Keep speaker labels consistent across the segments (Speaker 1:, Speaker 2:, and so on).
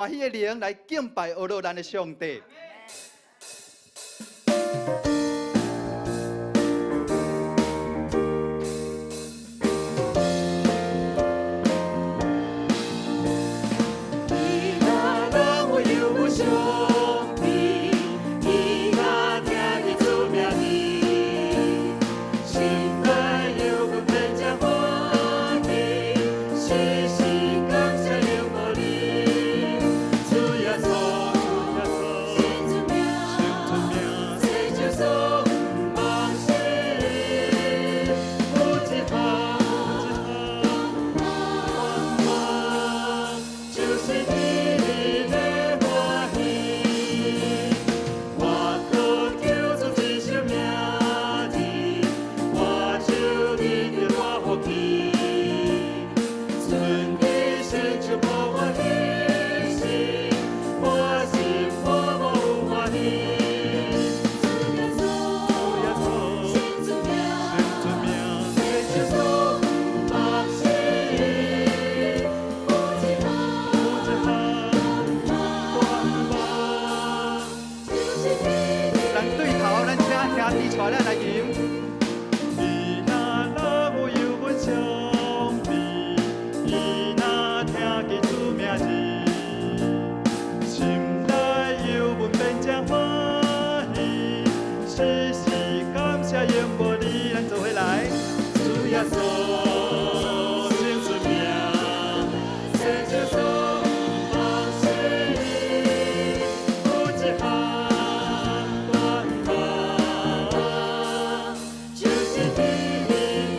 Speaker 1: 歡喜的靈來敬拜阿樂咱的上帝。咱對頭，咱請兄弟帶咱來吟。
Speaker 2: 伊若樂有阮相比，伊若聽見主名字，心內有阮變誠歡喜，時時感謝永無離。
Speaker 1: 咱做伙來，
Speaker 2: 主耶穌，聖尊名，聖耶穌毋忘死，有一項願望，就是佇你的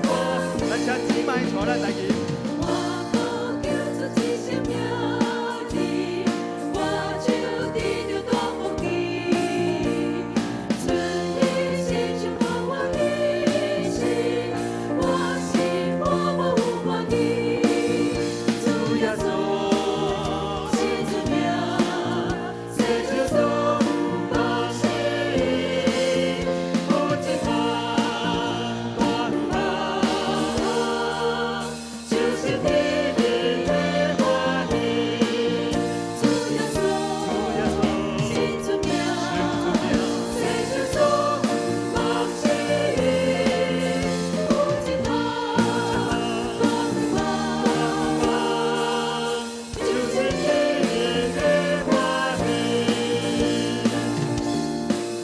Speaker 2: 歡喜。
Speaker 1: 咱請姊妹帶咱來吟。
Speaker 3: 我呼求出一聲名字，我就得著大福氣。存伊親像予我喜心，我心滿無有歡喜。主耶穌，聖尊名，聖耶穌毋忘死，
Speaker 2: 有一項願望，
Speaker 3: 就是佇你的歡喜。主耶穌，聖尊名，聖耶穌毋忘死，有一項願望，
Speaker 2: 就是佇你的歡喜。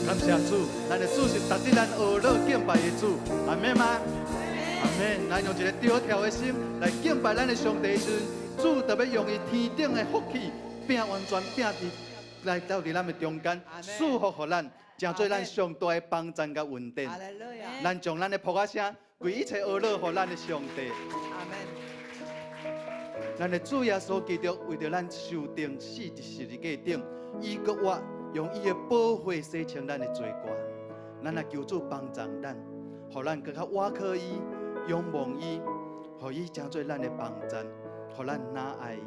Speaker 1: 感謝主，咱的主是值得咱呵咾敬拜的主，阿們嗎？阿們。咱用一个著跳的心來敬拜咱的上帝的時陣，主特別用伊天頂的福氣，餅完全餅佇來到佇咱的中間，賜福予咱，成做咱上大的幫贊佮恩典。
Speaker 4: 哈利路亞。
Speaker 1: 咱將咱的噗仔聲，歸一切呵咾予咱的上帝。
Speaker 4: 阿門。
Speaker 1: 咱的主耶穌基督為著咱受釘死佇十字架頂，伊閣活，用伊的寶血洗清咱的罪過。咱來求主幫助咱，予咱閣較倚靠伊，仰望伊，予伊成做咱的幫贊，予咱若愛伊。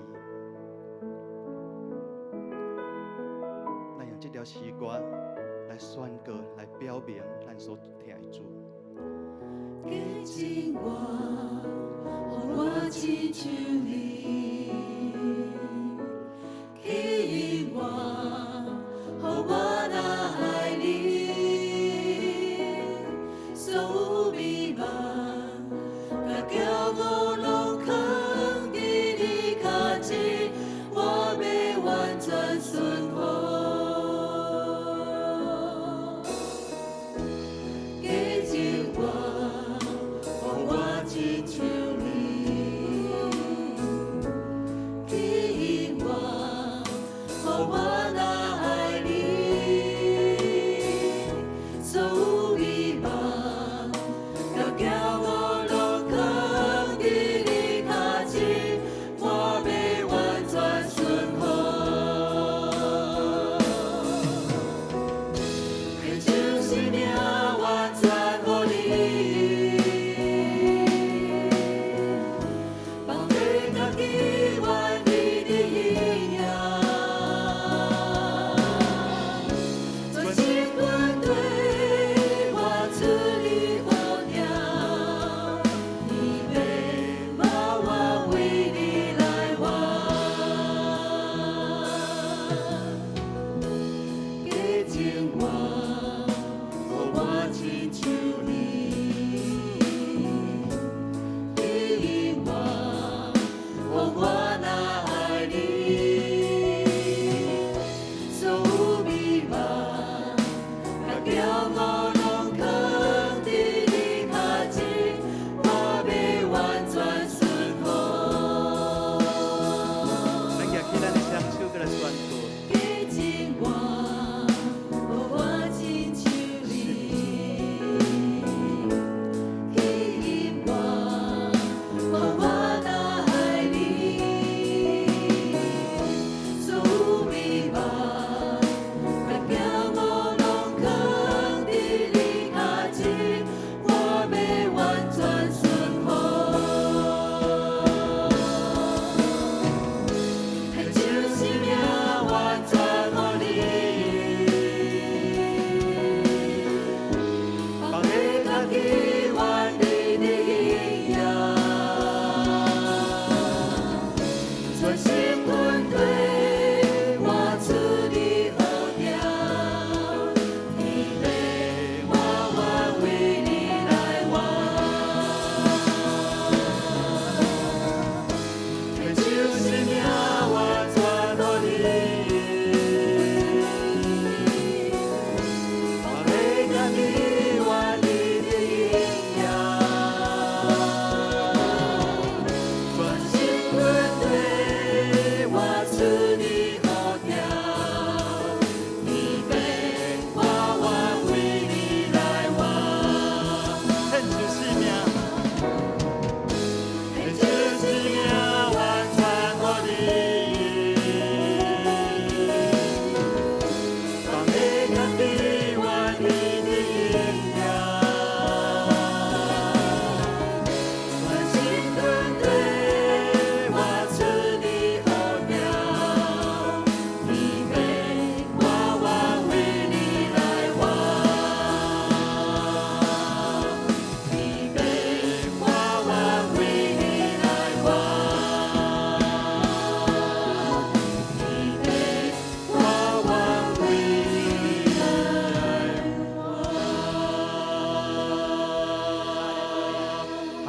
Speaker 1: 咱用這條詩歌來宣告，來表明咱所疼的主。
Speaker 3: 潔淨我，予我親像你；吸引我，予我若愛你。所有美夢，佮驕傲攏囥佇你跤前，我欲完全順服。潔淨我，予我親像你；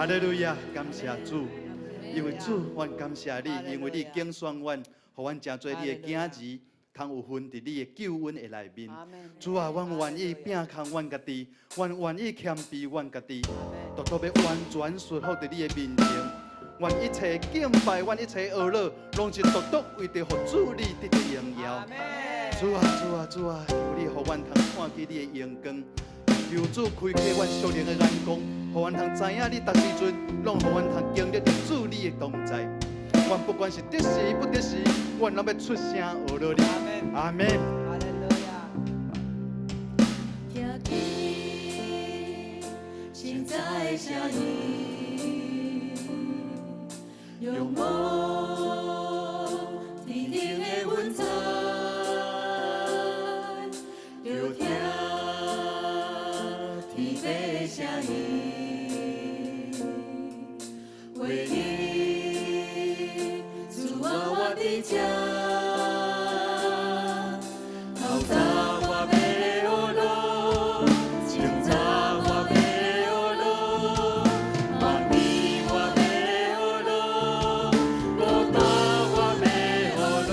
Speaker 1: 哈利路亞，感謝主，因為主，阮感謝你，因為你揀選阮，予阮成做你的囝兒，通有份佇你的救恩的內面。主啊，阮願意摒空阮家己，阮願意謙卑阮家己，獨獨欲完全順服佇你的面前。阮一切敬拜，阮一切呵咾，攏是獨獨為著予主你得著榮耀。主啊，主啊，主啊，求你予阮通看見你的榮光，求主開啟阮屬靈的眼光，予阮通知影你逐時陣，攏予阮通經歷著主你的同在。阮不管是得時不得時，阮攏欲出聲呵咾你。阿門。
Speaker 4: 哈利路亞。
Speaker 3: 聽見現在的聲音，仰望天頂的雲彩，著聽天父的聲音，話語主啊，我佇這。頭早我欲呵咾，清早我欲呵咾，晚暝我欲呵咾，孤單我欲呵咾。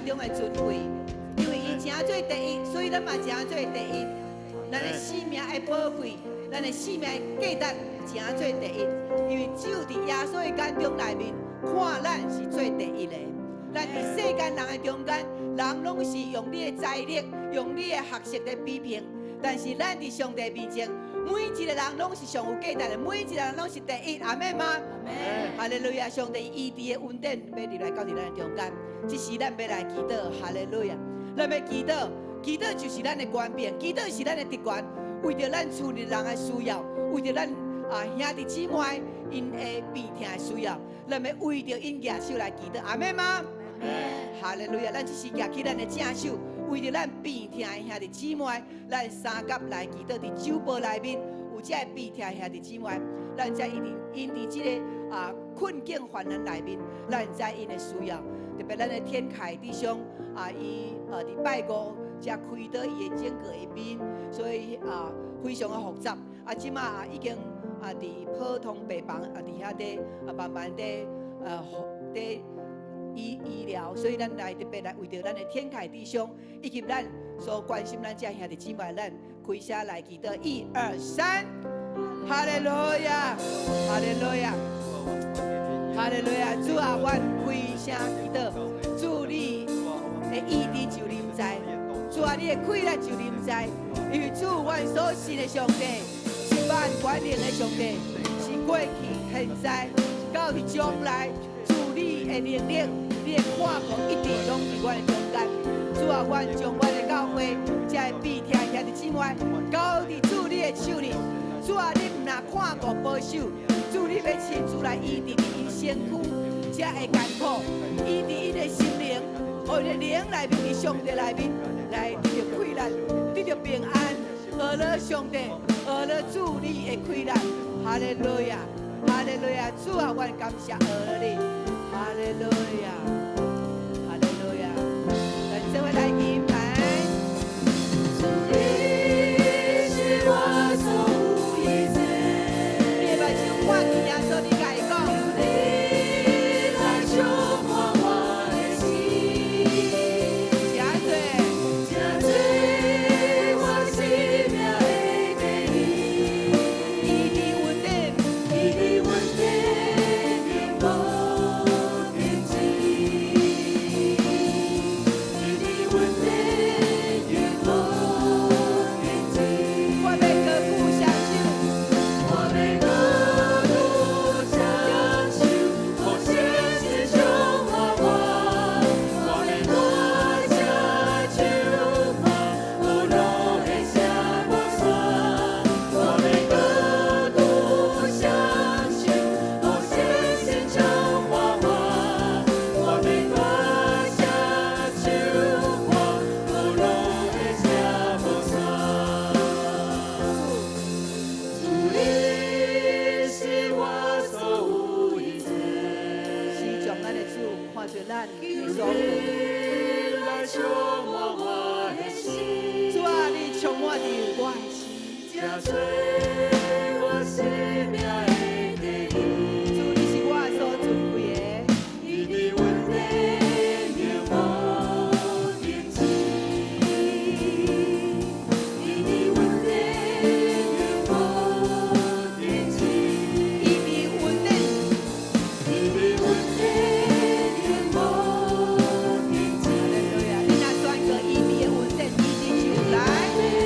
Speaker 4: 中的尊貴，因為伊成做第一，所以咱嘛成做第一。咱的生命的寶貴，咱的生命的價值成做第一，因為只有佇耶穌的眼中內面看咱是做第一的。咱佇世間人的中間，人攏是用你的財力、用你的學識來比拼，但是咱佇上帝面前，每一個人攏是上有價值的，每一個人攏是第一，阿們嗎？哈利路亞！上帝醫治的恩典欲入來到佇咱的中間，這時咱欲來祈禱，哈利路亞！咱欲祈禱，祈禱就是咱的權柄，祈禱是咱的特權，為著咱厝內人的需要，為著咱兄弟姊妹𪜶的病痛的需要，咱欲為著𪜶舉手來祈禱，阿們嗎？哈利路亞！咱這時舉起咱的正手，為著咱病痛的兄弟姊妹，咱相佮來祈禱。佇酒吧內面有這个病痛的兄弟姊妹，咱知𪜶𪜶佇這个困境患難內面，咱知𪜶的需要。特別咱的天凱弟兄啊，伊佇拜五才開刀伊的整個的面，所以非常的複雜。這馬已經佇普通病房佇遐佇慢慢佇醫療，所以咱來特別來為著咱的天凱弟兄，以及咱所關心咱這兄弟姊妹，咱開聲來祈禱，一二三，哈利路亞，哈利路亞，哈利路亞，主啊，阮開聲祈禱，主你的醫治就臨在，主啊，你的氣力就臨在，因為主阮所信的上帝是萬全能的上帝，是過去、現在到佇將來，主你的能力，你的看顧一直攏佇阮的中間。主啊，阮將阮的教會，這个病痛兄弟姊妹，交佇主你的手裡。主啊，你毋若看顧保守，主你欲親自來醫治佇𪜶身軀，這的艱苦，醫治𪜶的心靈，予𪜶的靈內面，佇上帝內面來得著氣力，得著平安。學了上帝，學了主你的氣力。哈利路亞，哈利路亞，主啊，阮感謝學了你。哈利路亞，哈利路亞，咱這位來敬拜。
Speaker 3: 主你是我所有一切，
Speaker 4: 你的目睭看見耶穌，你共伊講。
Speaker 3: 你來充滿我的心，
Speaker 4: 誠濟，
Speaker 3: 成做我生命的第一，
Speaker 4: 醫治恩典，
Speaker 3: 醫治恩典永無停止，醫治恩典永無停止。
Speaker 4: 我欲高舉雙手，
Speaker 3: 我欲高舉雙手，予聖靈充滿我。我欲大聲唱歌，有路的聲無煞。我欲高舉雙手，予聖靈充滿我。我欲大聲唱歌，有路的聲無煞。主你是我所有一切，
Speaker 4: 是將咱的主看做咱的
Speaker 3: 求
Speaker 4: 所有。
Speaker 3: 你來充滿我的心，
Speaker 4: 主啊，你充滿佇我的心。
Speaker 3: 成做我生命的第一。
Speaker 4: 主，你是我所尊貴的。
Speaker 3: 醫治恩典永無停止，醫治恩典永無停止，
Speaker 4: 醫治恩典，
Speaker 3: 醫治恩典永無停止。
Speaker 4: 哈利路亞！你若宣告醫治的恩典，醫治就來。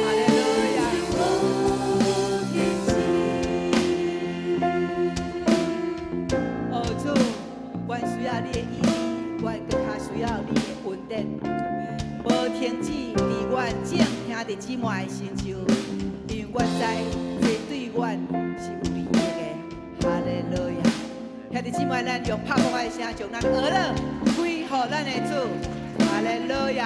Speaker 4: 哈利路亞！
Speaker 3: 無停止。
Speaker 4: 哦，主，阮需要你的醫治，阮閣較需要你的恩典。無停止佇阮眾兄弟姊妹的身上，因為阮知這對阮是有利益的。哈利路亞！兄弟姊妹，咱用拍鼓的聲，將咱呵咾歸予咱的主。哈利路亞！